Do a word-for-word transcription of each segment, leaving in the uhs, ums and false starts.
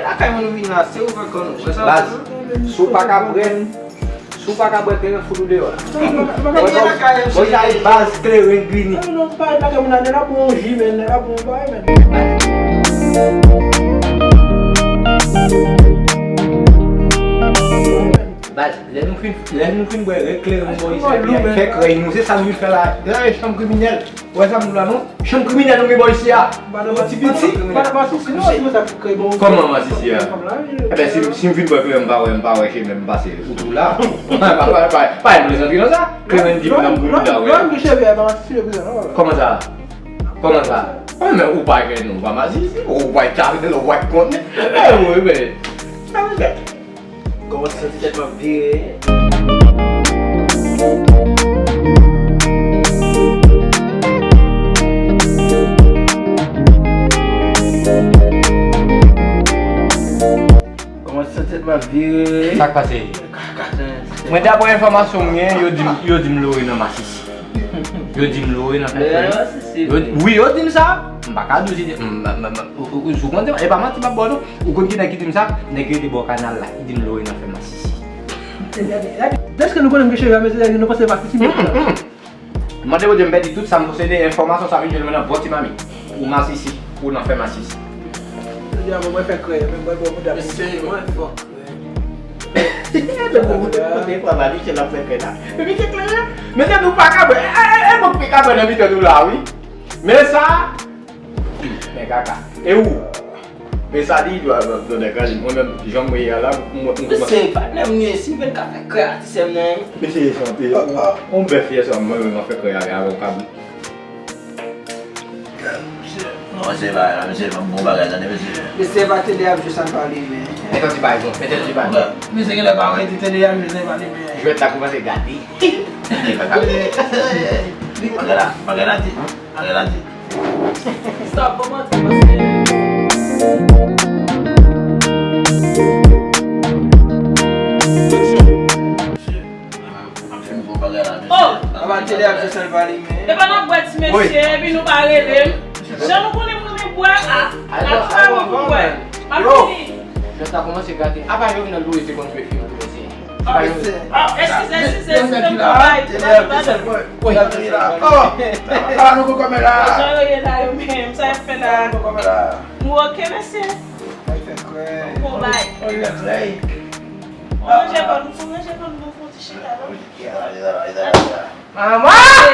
Lakay mwen nou vin la, se ou fè kò nou. Wè sa? Baz, si w pa ka bwè, si w pa ka bwè kleren, fout ou deyò la. Mwen gen lakay M C J. Baz, kleren, glini. Non, non, pa lakay mwen la, nèg la pran yon ji, men, nèg la pran yon bagay, men. Baz, lè nou fin, lè nou fin bwè kleren nou bò isi a, epi fè krèy nou, se sa nou vin fè la. Gade chanm kriminèl. Ou wè sa m di w la non? Chanm kriminèl nou gen bò isi a. Yon ti piti. Kòman masisi a? Enben, si, si m fin bwè kleren, m pa wè, m pa wè chemen m pase ou tou la. Pa, pa, pa, pa gen plezantri nan sa. Kleren di m nan boul ou la, wè. Kòman sa? Kòman sa? Enben, ou pa jwenn, ou pa masisi, ou pa tchavèl, ou pa konnen. E, wi, men. Sa vle di. Kòmanse santi tèt m ap vire. Kòmanse santi tèt m ap vire. Sa k pase? Kaka. Mwen, daprè enfòmasyon m gen, yo di m, yo di m Lore nan masisi. Yo di m Lore nan fè krèy. Yo, wi, yo di m sa. M pa ka di w si se, m, m, m, m, ou, ou, ou konn, e pa manti m ap ba w non. Ou konn ki nèg ki di m sa? Nèg ki rete bò kanal la, ki di m Lore nan fè masisi. Dèske nou konnen m gen cheve a, mesye, nou panse masisi, men. Mande Bondye m pèdi tout sa m posede, enfòmasyon sa vin jwenn mwen nan bò ti mami. Ou masisi, ou nan fè masisi. Jodi a, mwen fè krèy, men mwen bon moun dam. Mesye, mwen fò. Kote papa Michel ap fè krèy la? Men Michel kleren. Mesye, nou pa ka bwè. E, e, e, mwen ki ka bwè nan mitan nou la, wi. Men sa, men kaka. E ou? Men sa di, dwa, dwa, dwa, dwa, mwen menm, jan mwen ye a la, mwen, mwen, mwen. Mesye, patnè m li ye, si m vin ka fè krèy a ti sè m nan. Mesye, se yon, yon bèf yè sa, mwen menm, mwen fè krèy a, avè yon kabrit. Mesye, non, mesye, pa la, mesye, pa bon bagay, tande, mesye. Mesye, pa tande ap jwe sa n pa li, men. Mete ti bay, bon, mete ti bay. Mesye, genlè pa wè, di tande ap jwe sa n pa li, men. Jwèt la kòmanse gate. Li pa gate. Li pa gate, pa gate. Stop, kòmanse, paske. Oh! Epa n ap bwè ti mesye, epi nou pa rele m. Jan nou konnen m renmen bwè, a, n ap fè wi pou bwè. M ap fini. Jwèt la kòmanse gate. Apa Jovenel Moïse te konn jwe fim tou, mesye? Ah, eskize, eskize, eskize, m tou bay. Wi. Ah, nou kòmè la. Jan yo ye la, yo menm, sa y ap fè la? Nou oke, mesye? Bon, bay. Fò ranje kò nou, fò ranje kò nou, fò ti chita, non? Manman!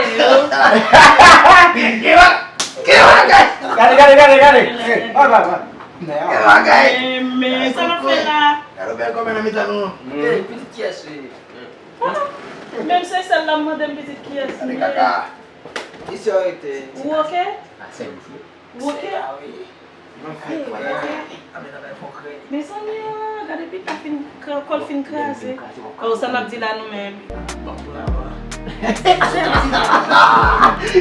Gade, gade, gade, gade. Gade, gade, gade. Men, men, sa n ap fè la? Gade bèl kòmè nan mitan nou. Eh, pitit kiyès li ye? Menm se sèl la m mande m pitit kiyès li ye. Gade kaka. Isi yo rete. Ou oke? Ou oke? Mezanmi, ah, gade pita fin, kò l fin kraze. Oh, sa n ap di la nou menm?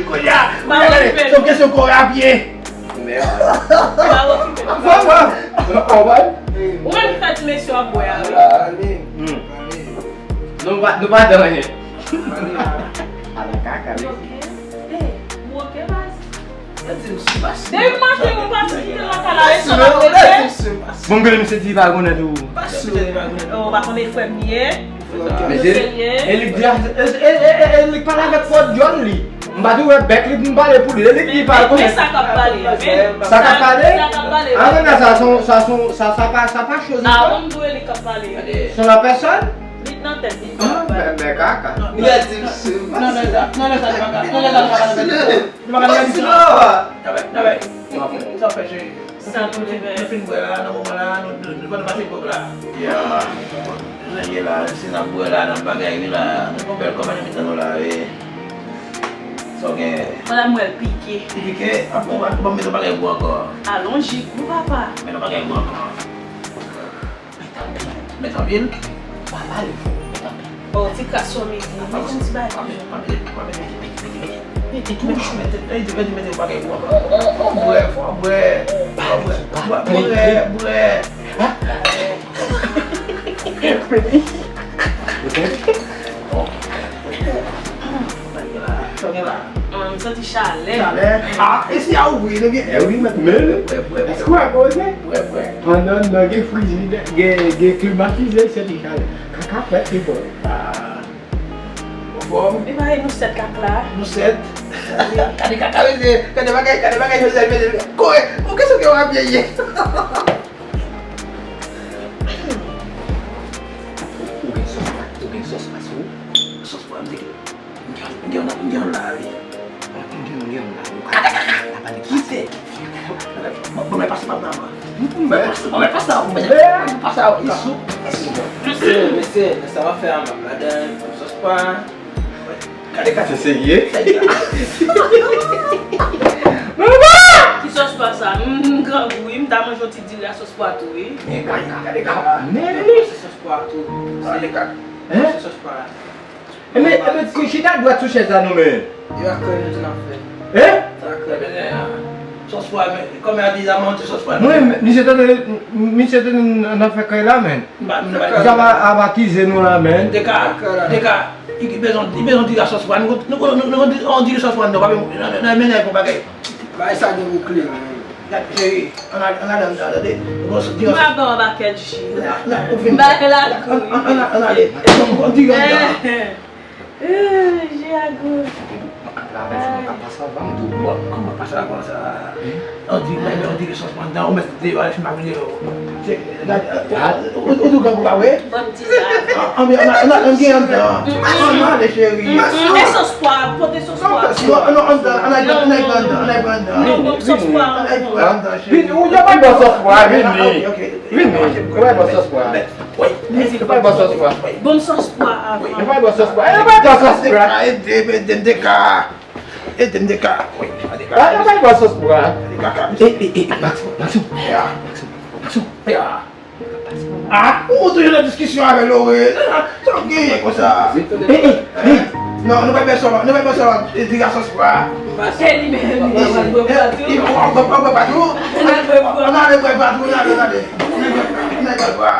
Kounye a, kounye a, gade, se yon kesyon kò rapye. Pa okipe l. Ou menm ki fè ti mesye ap bwè a, wi. Nou pa, nou pa dan anyen. Ala kaka, mesye. Ou oke, baz? Depi maten, ou pa sou kite lakay la, e sa w ap rete? Bon, gade misye di pa konnen tou. Oh, ou pa konnen frè m ye? Mesye, e li k di a, e, e, e, e, e li k pale avèk pwòp dyòl li. M pa di w wè bèk li pou m pale pou li. E li k di pa konnen. Men sa k ap pale a, men. Sa k ap pale? Sa k ap pale a. Ah, men sa, sa, sa, sa, sa pa, sa pa choz ankò. Ah, bon, m di w e li k ap pale a. Se yon lòt pèsòn? Li nan tèt li. Ah, men, men kaka. Li a di m sou. Non, non, sa, non, non, sa, li pa ka, non, non, sa, li pa ka, non, non. Li pa ka di sa. Travay, travay. Sa w fè, cheri? Sa nou te fè? Nou fin bwè la, nan moman la, nou, nou, nou, nou pase pwòp la. Ya. Jan ye la, si n ap bwè la, n ap bagay, wi la. Nou gon bèl kòmè nan mitan nou la, wi. Sa w gen? Madam, mwen pike. Li pike? Ap bon, ap bon, mete yon bagay pou ankò. Alonji, gwo papa. Mete yon bagay pou ankò. Mete anpil. Mete anpil. Pa pale fò, mete anpil. Bon, ti kras sou midi, mete yon ti bagay. Pa mete, pa mete, pa mete, mete, mete, mete, mete, mete, mete, mete, mete, mete, mete, bagay pou ou. Ou, ou, ou bwè, fò bwè. Fò bwè. Bwè, bwè, bwè. Sa gen la? Sa gen la? Hum, sa Ti chalè. Chalè. Ah, e si a ouvri, nou gen, eh wi, mèt. Men, èske w wè koze? Wè, wè. Pandan nan gen frijidè, gen, gen klimatize, se ti chalè. Kaka fèt, li bon. Ah. Anfòm? E pa nou sèt kaka la. Nou sèt. Gade kaka, mesye. Gade bagay, gade bagay, mesye, mesye. Kore, ou kèson ke w ap ye? Ou gen sòs pa, ou gen sòs pa sou ou? Sòs pa, m di ki M gen, m gen, m gen yon la, wi. M gen, m gen yon la, wi. Kaka, kaka, kaka. Kite. Bon, bon, men pase pa nan. Bon, men pase, bon, men pase, bon, men pase, wi. Sou, sou. Mesye, mesye, sa w ap fè a, m ap ladan, sòs pa. Gade, gade. Se serye? Serye. Ki sòs pa sa? M, m grangou, wi. M ta manje yon ti diri a sòs pa tou, wi. Men kaka, gade kaka. Men li. Se sòs pa tou. Gade kaka. Hein? Se sòs pa. Enben, enben, kou chita dwat sou chèz la non, men. Yo, akò nou te nan fè. Hein? Akò, men, sòs pwa, men, kòman a di la, men, sòs pwa. Mwen, misye tande, misye tande nan fè kay la, men. Sa va, a va akize nou la, men. Deka, deka, li bezwen, li bezwen di la sòs pwa. Nou, nou, nou, nou, nou di sòs pwa, nou pa nan, nan, nan, men, nan, pou bagay. Bay sa gen boucle, men. Gad, cheri, ann al, ann al anndan, tande? M pa ba w pakèt ji. M ba l lakou. Ann, ann, ann, ann ale. Bon, bon, di anndan. Eh, eh, je a gou. La bèl, mwen ka pase anvan m tou. Bon, kòman pase la konsa? On dirait, on dirait sòs pandan, ou mèt deyò, al fin pa vini yo. Ou, ou, ou tou grangou pa vre? Bon, ti sa. Ann, ann, ann, ann, ann gen anndan. Ann ale, cheri. E sòs pwa, pote sòs pwa. Non, non, anndan, ann al, ann al pran anndan, ann al pran anndan. Non, bon, sòs pwa. Ann al pran anndan, cheri. Vini, ou, yo pa bò sòs pwa, vini. Ok, ok. Vini, ou pa bò sòs pwa. Wi. Yo pa bò sòs pwa. Bon, sòs pwa avan. Yo pa bò sòs pwa. Yo pa bò sòs pwa. Ede m, ede m, Deka. Ede m, Deka. Wi, Deka. Ah, yo pa bò sòs pwa. Deka, Deka. Eh, eh, eh, Maxo, Maxo. Ya. Maxo, Maxo. Ya. Ah, ou toujou nan diskisyon avè Lore. Sa w genyen konsa? Eh, eh, eh. Non, nou pa bezwen, nou pa bezwen, eh, diri a sòs pwa. Se li menm, li pa pral bwè pwa tou. Li pa pral bwè pwa tou. Ann al bwè pwa. Ann ale bwè pwa tou, ann ale, ann ale. Ann ale bwè pwa.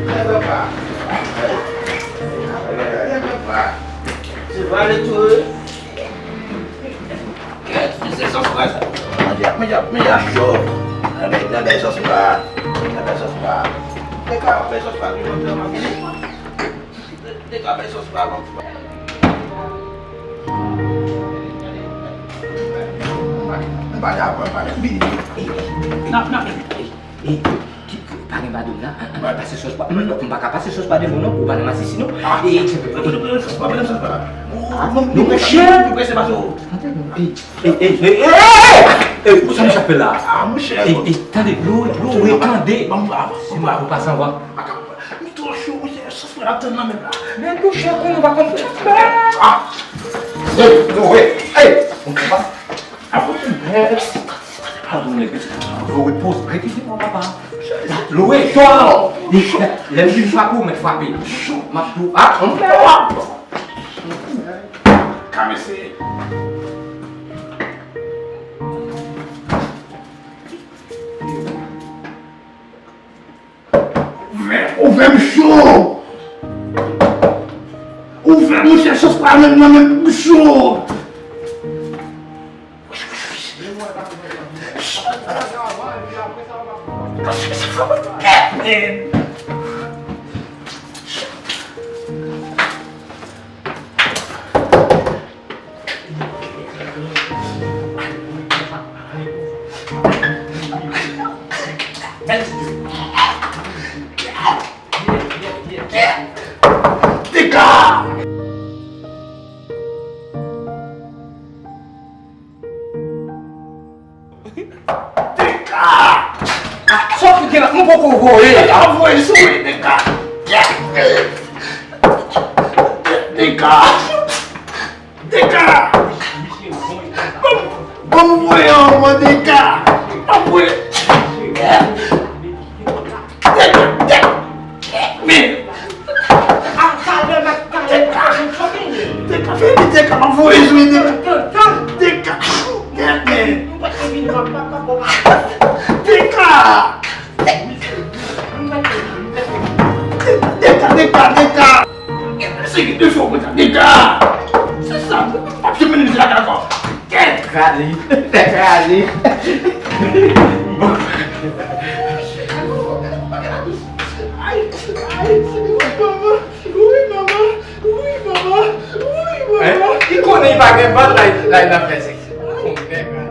Ann ale bwè pwa. Ann ale bwè pwa. Se vale tou, wi. Kèt, men se sòs pwa sa. Manje, manje, manje a cho. Nan bèl, nan bèl sòs pwa. Nan bèl sòs pwa. Deka, bèl sòs pwa, pi manje a vini. Deka, bèl sòs pwa, bon. N pa dakò, n pa dakò. Vini, vini. N ap, n ap, vini. Ki, ki, pa gen padon la, an, an, an pase sòs pa, non, non, m pa ka pase sòs pa devan non, ou pa nan masisi non. Ah, e, e, e, sòs pa, sòs pa. Ah, non, monchè. E, e, e, e, e, e, sa misye ap fè la? Ah, monchè. E, e, tande, Lore, Lore, tande. Bon, ah, se mwen, ou pase anvan. M twò cho, monchè, sòs pa ap tann nan menm la. Men monchè, konnen ou pa konn fè. Ah. E, Lore, e, on konpa. Apre, eh, padon, nèg, yo repoze, rete devan papa. Lore, to a, lè m vin frape, ou mèt frape. M ap tou, ah, on. Kamese. Ouvè, ouvè m cho! Ouvè, monchè, sòs pa menm nan menm m cho! Deka! Deka! Ah, sa w fout gen la? M poko voye. Deka, voye sou mwen, Deka! Deka! Deka! Ban m, ban m voye anvan, Deka! Ban m voye! Deka! Deka! Men! Deka! Deka! Fè vit, Deka! M ap voye sou li, Deka! Deka! Deka! Deka! Deka, Deka, Deka! Se ki defo konsa, Deka! Se sa, m p ap janm mennen misye lakay ankò. Kraze, tèt kraze. Bon. Ay, ay, wi, manman, wi, manman, wi, manman, wi, manman. Hein? Li konnen li pa gen bal, la, la, la fè sèks. Konpè, man.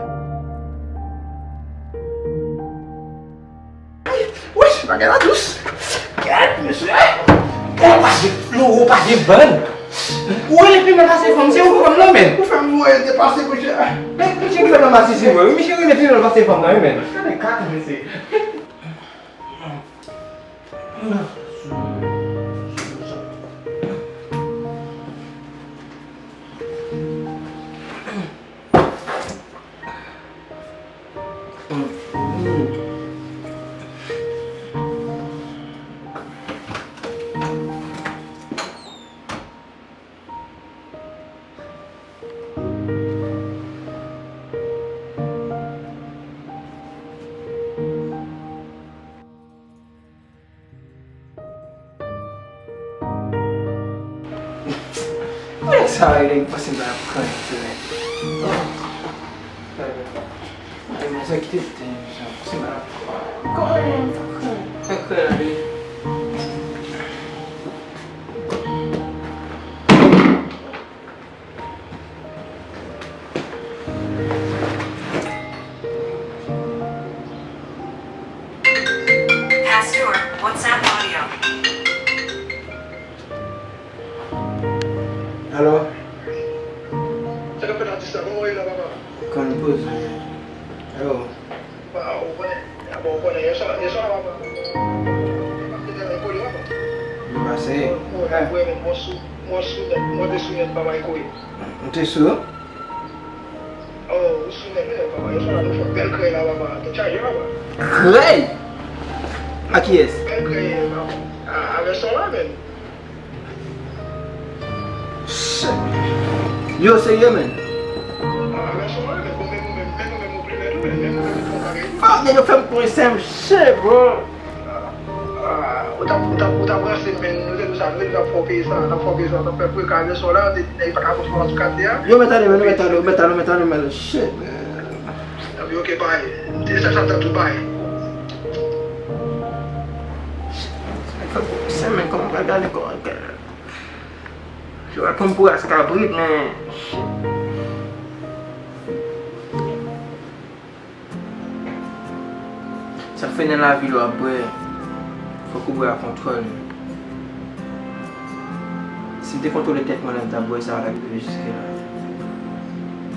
Ay, wesh, bagay la dous. Gad, mesye. Ou pa gen flou, ou pa gen bann. Ou rele pi mal pase fanm, se ou fanm nan, men. Ou fè m voye depase, mesye. Men, misye ki fè nan masisi, mwen. Misye rele pi mal pase fanm nan, wi, men. Gade kat, mesye. Nèg sa yo, nèg pase m nan ap pran yon sou nèg. Ay, men sa kite tèt, sa pase m nan ap pran. Kòman, fè krè la, wi. Past your WhatsApp audio. Alo? Sa k ap fèt atis la? Kòman w ye la, papa? Konn poze. Yo. Waw, ou konnen, bon, ou konnen, yè swa, yè swa, papa. Mwen pase tèlman kole, papa. Mwen pase. Mwen, mwen, mwen, mwen sou, mwen sou nèt, mwen te sou nèt, papa, e kole. Ou te sou? Oh, ou sou nèt, wi, papa. Yè swa la, nou fè bèl krèy la, papa. Te chaje, papa. Krèy? A kiyès? Bèl krèy, papa. A, avè son la, menm. Shit. Yo, serye, man. Fuck, nèg yo fè m pran sèm. Shit, bro. Ou t ap, ou t ap, ou t ap ranse, men nou te di sa, nou te di n ap fè w peye sa, n ap fè w peye sa, n ap fè freka leson la, te di nèg pa ka pran sou kat li a. Yo, mèt ale, men, nou mèt ale, mèt ale, mèt ale, mèt ale, shit, man. Epi, ok, bay. Te sa, sa, sa, tou bay. Shit, nèg fè m pran sèm, men, kòman m pral gade kò, yo pral pran m pou ras kabrit, men, shit. Sa k fè nan lavi lè w ap bwè, fòk ou bwè ak kontwòl. Si m te kontwole tèt mwen lè m t ap bwè sa, m pa t ap rive jiske la.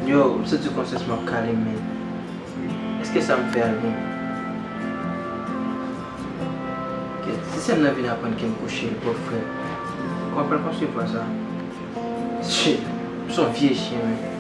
Yo, m santi konsyans mwen ap kale m, men èske sa m fè a byen? Kèt, si sè m nan vin aprann ke m kouche l, bòfrè, kòman pral konsevwa sa? Shit, m s on vye chyen, men.